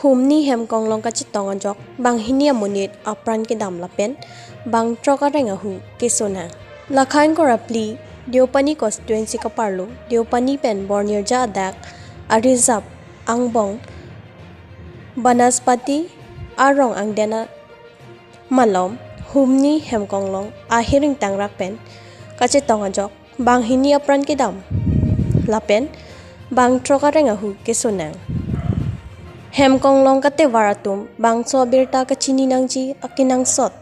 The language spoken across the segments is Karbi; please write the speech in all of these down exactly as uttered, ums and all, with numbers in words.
Humni Hemkonglong kachetong ajok banghini amonit apran kedam lapen bangthrok areng ahu kesonang. Lakha ingkoi ra phli Deopani constituency kaparlo Deopani pen Bornirja adak arizap angbong Banaspati arong angden a- malom Humni Hemkonglong ahiring tangrak pen kachetong ajok banghini apran kedam lapen bangthrok areng ahu kesonang. Hemkonglong katevar atum bangso abirta kachini nangji akenangsot.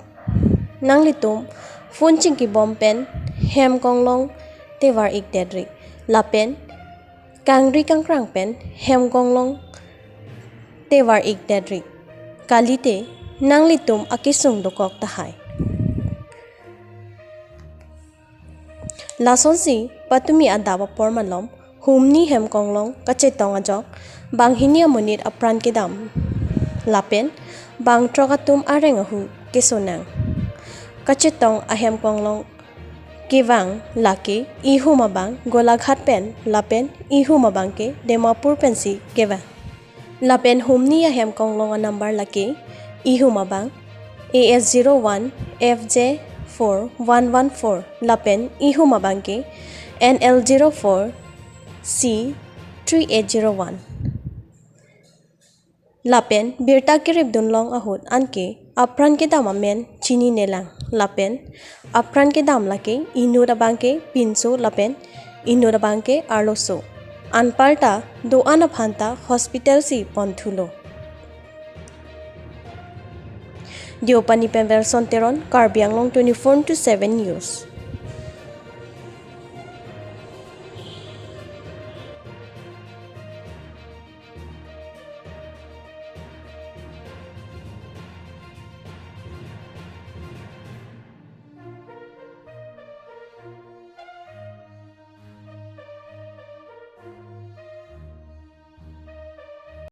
Nanglitum phone chingkibom pen Hemkonglong tevar ik detri lapen kangri kangkrang pen Hemkonglong tevar ik detri. Kalite nanglitum akesung dokok tahai. Lasonsi patumi adap apor malom Humni Hemkonglong kachetong ajok banghini amonit apran kedam lapen bangthrok atum areng ahu kesonang. Kachetong aHemkonglong kevang lake Ihum abang Golaghat pen lapen Ihum abang ke Dimapur pensi kevang. Lapen Humni aHemkonglong anumber lake Ihum abang A S zero one F J four one one four lapen Ihum abang ke N L zero four C three eight zero one. Lapen birta keripdun long ahut anke apran kedam amen chininelang. Lapen apran kedam lake inut abang ke pinso lapen inut abang ke arloso. Anparta do-an aphan ta hospital si ponthulo. Deopani pen Wilson Teron, Karbi Anglong twenty-four into seven News.